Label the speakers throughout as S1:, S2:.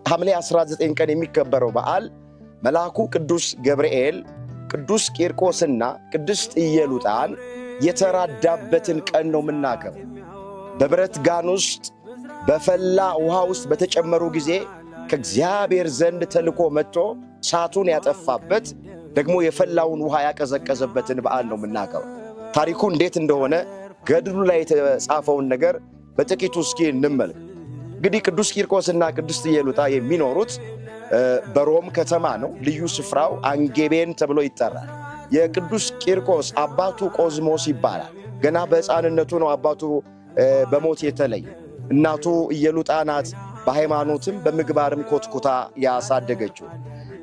S1: ሐምሌ 19 ቀን የሚከበረው በዓል መልአኩ ቅዱስ ገብርኤል ቅዱስ ቂርቆስና ቅድስት ኢየሉጣን የተራዳበትን ቀን ነው የምናከብረው። በብረት ጋን ውስጥ በፈላ ውሃ ውስጥ በተጨመሩ ጊዜ ከእግዚአብሔር ዘንድ ተልኮ መጥቶ እሳቱን ያጠፋበት ደግሞ የፈላውን ውሃ ያቀዘቀዘበትን በዓል ነው የምናከብረው። ታሪኩ እንዴት እንደሆነ ገድሉ ላይ የተጻፈውን ነገር በጥቂቱ እስኪ እንመልከት። እንግዲህ ቅዱስ ቂርቆስና ቅድስት ኢየሉጣ የሚኖሩት በሮም ከተማ ነው። ልዩ ስፍራው አንጌቤን ተብሎ ይጠራል። የቅዱስ ቂርቆስ አባቱ ቆዝሞስ ይባላል። ገና በሕፃንነቱ ነው አባቱ በሞት የተለየ። እናቱ ኢየሉጣ ናት። በሃይማኖትም በምግባርም ኮትኩታ ያሳደገችው።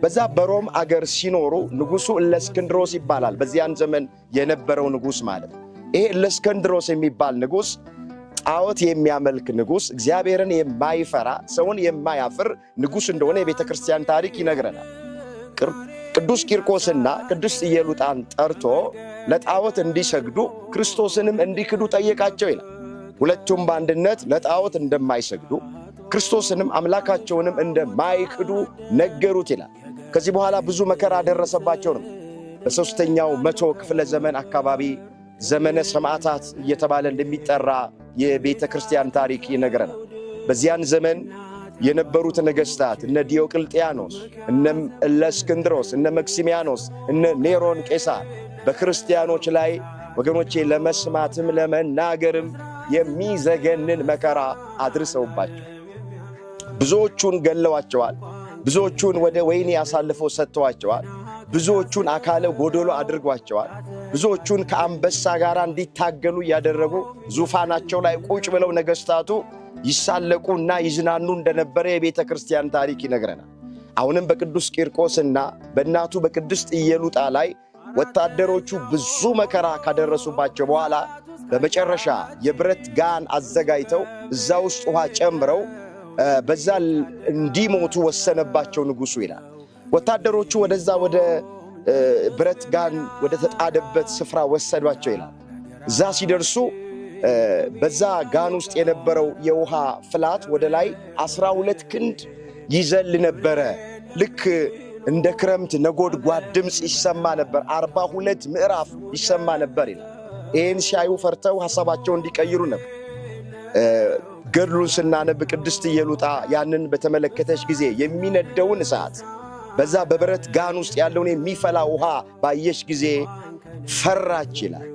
S1: በዛ በሮም አገር ሲኖሩ ንጉሱ እለእስክንድሮስ ይባላል። በዚያን ዘመን የነበረው ንጉስ ማለት ነው። ይሄ እለእስክንድሮስ የሚባል ንጉስ ጣዖት የሚያመልክ ንጉስ፣ እግዚአብሔርን የማይፈራ ሰውን የማያፍር ንጉስ እንደሆነ የቤተ ክርስቲያን ታሪክ ይነግረናል። ቅዱስ ቂርቆስና ቅድስት ኢየሉጣን ጠርቶ ለጣዖት እንዲሰግዱ ክርስቶስንም እንዲክዱ ጠየቃቸው ይላል። ሁለቱም በአንድነት ለጣዖት እንደማይሰግዱ ክርስቶስንም አምላካቸውንም እንደማይክዱ ነገሩት ይላል። ከዚህ በኋላ ብዙ መከራ ደረሰባቸው ነው። በሦስተኛው መቶ ክፍለ ዘመን አካባቢ ዘመነ ሰማዕታት እየተባለ እንደሚጠራ የቤተ ክርስቲያን ታሪክ ይነግረናል። በዚያን ዘመን የነበሩት ነገሥታት እነ ዲዮቅልጥያኖስ፣ እነ እለእስክንድሮስ፣ እነ መክሲሚያኖስ፣ እነ ኔሮን ቄሳር በክርስቲያኖች ላይ ወገኖቼ ለመስማትም ለመናገርም የሚዘገንን መከራ አድርሰውባቸው ብዙዎቹን ገለዋቸዋል። ብዙዎቹን ወደ ወህኒ አሳልፈው ሰጥተዋቸዋል። ብዙዎቹን አካለ ጎደሎ አድርጓቸዋል። ብዙዎቹን ከአንበሳ ጋር እንዲታገሉ እያደረጉ ዙፋናቸው ላይ ቁጭ ብለው ነገሥታቱ ይሳለቁና ይዝናኑ እንደነበረ የቤተ ክርስቲያን ታሪክ ይነግረናል። አሁንም በቅዱስ ቂርቆስና በእናቱ በቅድስት ኢየሉጣ ላይ ወታደሮቹ ብዙ መከራ ካደረሱባቸው በኋላ በመጨረሻ የብረት ጋን አዘጋጅተው እዛ ውስጥ ውሃ ጨምረው በዛ እንዲሞቱ ወሰነባቸው ንጉሱ ይላል። ወታደሮቹ ወደዛ ወደ ብረት ጋን ወደ ተጣደበት ስፍራ ወሰዷቸው ይላል። እዛ ሲደርሱ በዛ ጋን ውስጥ የነበረው የውሃ ፍላት ወደ ላይ 12 ክንድ ይዘል ነበረ። ልክ እንደ ክረምት ነጎድጓድ ድምፅ ይሰማ ነበር። 42 ምዕራፍ ይሰማ ነበር ይላል። ይህን ሲያዩ ፈርተው ሐሳባቸውን እንዲቀይሩ ነበር። ገድሉን ስናነብ ቅድስት ኢየሉጣ ያንን በተመለከተች ጊዜ የሚነደውን እሳት በዛ በብረት ጋን ውስጥ ያለውን የሚፈላ ውሃ ባየች ጊዜ ፈራች ይላል።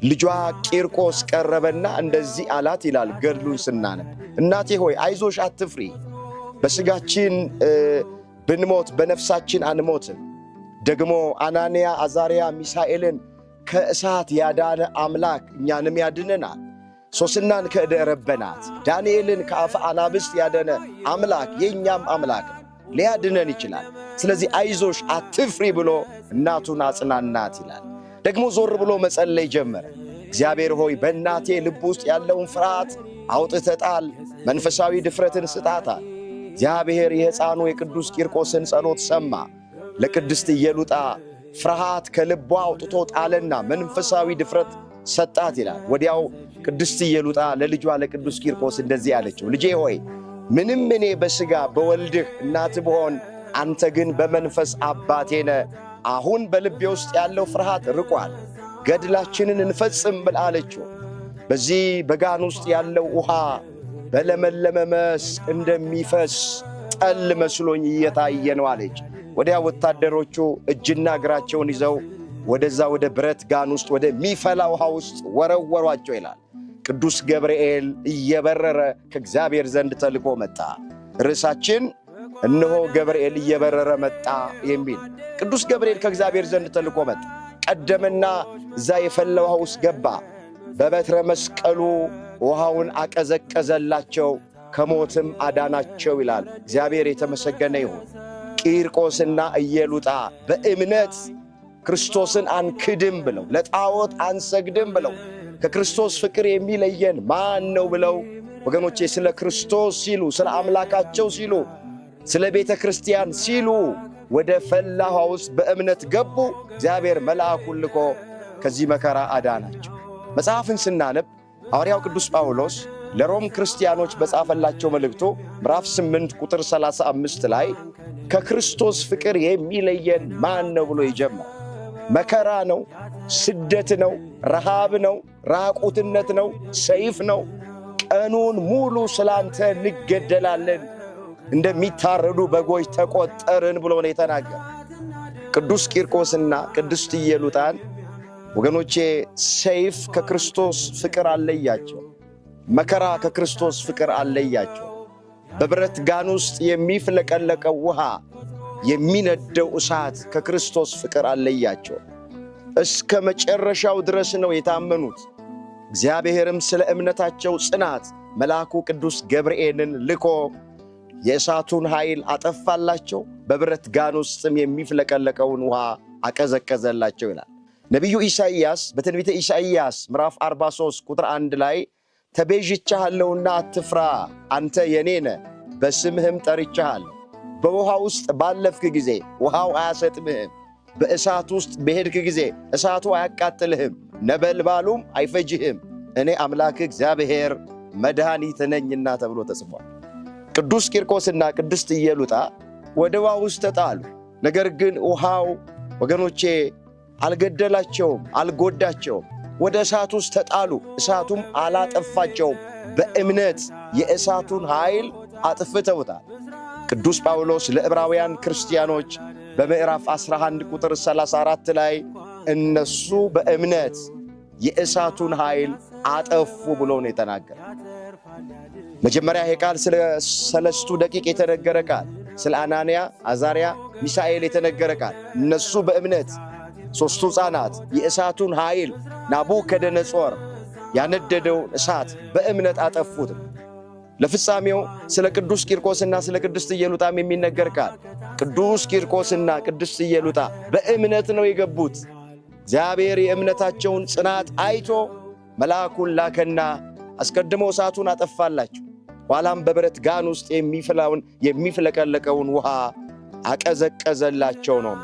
S1: ልጇ ቂርቆስ ቀረበና እንደዚህ አላት ይላል ገድሉን ስናነብ፣ እናቴ ሆይ አይዞሽ፣ አትፍሪ። በስጋችን ብንሞት በነፍሳችን አንሞትም። ደግሞ አናንያ፣ አዛርያ፣ ሚሳኤልን ከእሳት ያዳነ አምላክ እኛንም ያድነናል። ሶስናን ከእደ ረበናት፣ ዳንኤልን ከአፈ አናብስት ያደነ አምላክ የእኛም አምላክ ነው፣ ሊያድነን ይችላል። ስለዚህ አይዞሽ አትፍሪ ብሎ እናቱን አጽናናት ይላል። ደግሞ ዞር ብሎ መጸለይ ጀመረ። እግዚአብሔር ሆይ በእናቴ ልብ ውስጥ ያለውን ፍርሃት አውጥተህ ጣል፣ መንፈሳዊ ድፍረትን ስጣታል። እግዚአብሔር የሕፃኑ የቅዱስ ቂርቆስን ጸሎት ሰማ። ለቅድስት ኢየሉጣ ፍርሃት ከልቧ አውጥቶ ጣለና መንፈሳዊ ድፍረት ሰጣት ይላል። ወዲያው ቅድስት ኢየሉጣ ለልጇ ለቅዱስ ቂርቆስ እንደዚህ አለችው፣ ልጄ ሆይ ምንም እኔ በሥጋ በወልድህ እናት ብሆን፣ አንተ ግን በመንፈስ አባቴ ነህ። አሁን በልቤ ውስጥ ያለው ፍርሃት ርቋል፣ ገድላችንን እንፈጽም ብላ አለችው። በዚህ በጋን ውስጥ ያለው ውሃ በለመለመ መስክ እንደሚፈስ ጠል መስሎኝ እየታየ ነው አለች። ወዲያ ወታደሮቹ እጅና እግራቸውን ይዘው ወደዛ ወደ ብረት ጋን ውስጥ ወደሚፈላ ውሃ ውስጥ ወረወሯቸው ይላል። ቅዱስ ገብርኤል እየበረረ ከእግዚአብሔር ዘንድ ተልኮ መጣ። ርዕሳችን እነሆ ገብርኤል እየበረረ መጣ የሚል። ቅዱስ ገብርኤል ከእግዚአብሔር ዘንድ ተልኮ መጣ። ቀደመና እዛ የፈላ ውሃ ውስጥ ገባ። በበትረ መስቀሉ ውሃውን አቀዘቀዘላቸው፣ ከሞትም አዳናቸው ይላል። እግዚአብሔር የተመሰገነ ይሁን። ቂርቆስና ኢየሉጣ በእምነት ክርስቶስን አንክድም ብለው፣ ለጣዖት አንሰግድም ብለው፣ ከክርስቶስ ፍቅር የሚለየን ማን ነው ብለው ወገኖቼ ስለ ክርስቶስ ሲሉ፣ ስለ አምላካቸው ሲሉ፣ ስለ ቤተ ክርስቲያን ሲሉ ወደ ፈላ ውሃ ውስጥ በእምነት ገቡ። እግዚአብሔር መልአኩን ልኮ ከዚህ መከራ አዳናቸው። መጽሐፍን ስናነብ ሐዋርያው ቅዱስ ጳውሎስ ለሮም ክርስቲያኖች በጻፈላቸው መልእክቱ ምዕራፍ 8 ቁጥር 35 ላይ ከክርስቶስ ፍቅር የሚለየን ማን ነው ብሎ ይጀምራል። መከራ ነው፣ ስደት ነው፣ ረሃብ ነው፣ ራቁትነት ነው፣ ሰይፍ ነው። ቀኑን ሙሉ ስላንተ እንገደላለን፣ እንደሚታረዱ በጎች ተቆጠርን ብሎ ነው የተናገረ። ቅዱስ ቂርቆስና ቅድስት ኢየሉጣን ወገኖቼ ሰይፍ ከክርስቶስ ፍቅር አለያቸው። መከራ ከክርስቶስ ፍቅር አለያቸው። በብረት ጋን ውስጥ የሚፍለቀለቀው ውሃ፣ የሚነደው እሳት ከክርስቶስ ፍቅር አለያቸው። እስከ መጨረሻው ድረስ ነው የታመኑት። እግዚአብሔርም ስለ እምነታቸው ጽናት መልአኩ ቅዱስ ገብርኤልን ልኮ የእሳቱን ኃይል አጠፋላቸው፣ በብረት ጋን ውስጥም የሚፍለቀለቀውን ውሃ አቀዘቀዘላቸው ይላል። ነቢዩ ኢሳይያስ በትንቢተ ኢሳይያስ ምዕራፍ 43 ቁጥር 1 ላይ ተቤዥቻለሁና አትፍራ፣ አንተ የኔ ነህ፣ በስምህም ጠርቼሃለሁ። በውሃ ውስጥ ባለፍክ ጊዜ ውሃው አያሰጥምህም፣ በእሳት ውስጥ በሄድክ ጊዜ እሳቱ አያቃጥልህም፣ ነበልባሉም አይፈጅህም። እኔ አምላክህ እግዚአብሔር መድኃኒት ነኝና ተብሎ ተጽፏል። ቅዱስ ቂርቆስና ቅድስት ኢየሉጣ ወደ ውሃ ውስጥ ተጣሉ። ነገር ግን ውሃው ወገኖቼ አልገደላቸውም፣ አልጎዳቸውም። ወደ እሳት ውስጥ ተጣሉ፣ እሳቱም አላጠፋቸውም። በእምነት የእሳቱን ኃይል አጥፍተውታል። ቅዱስ ጳውሎስ ለዕብራውያን ክርስቲያኖች በምዕራፍ 11 ቁጥር 34 ላይ እነሱ በእምነት የእሳቱን ኃይል አጠፉ ብሎ ነው የተናገረ። መጀመሪያ ይሄ ቃል ስለ ሰለስቱ ደቂቅ የተነገረ ቃል፣ ስለ አናንያ፣ አዛርያ፣ ሚሳኤል የተነገረ ቃል። እነሱ በእምነት ሦስቱ ሕፃናት የእሳቱን ኃይል ናቡከደነጾር ያነደደውን እሳት በእምነት አጠፉት። ለፍጻሜው ስለ ቅዱስ ቂርቆስና ስለ ቅድስት ኢየሉጣም የሚነገር ቃል፣ ቅዱስ ቂርቆስና ቅድስት ኢየሉጣ በእምነት ነው የገቡት። እግዚአብሔር የእምነታቸውን ጽናት አይቶ መልአኩን ላከና አስቀድሞ እሳቱን አጠፋላቸው። ኋላም በብረት ጋን ውስጥ የሚፈላውን የሚፍለቀለቀውን ውሃ አቀዘቀዘላቸው ነው።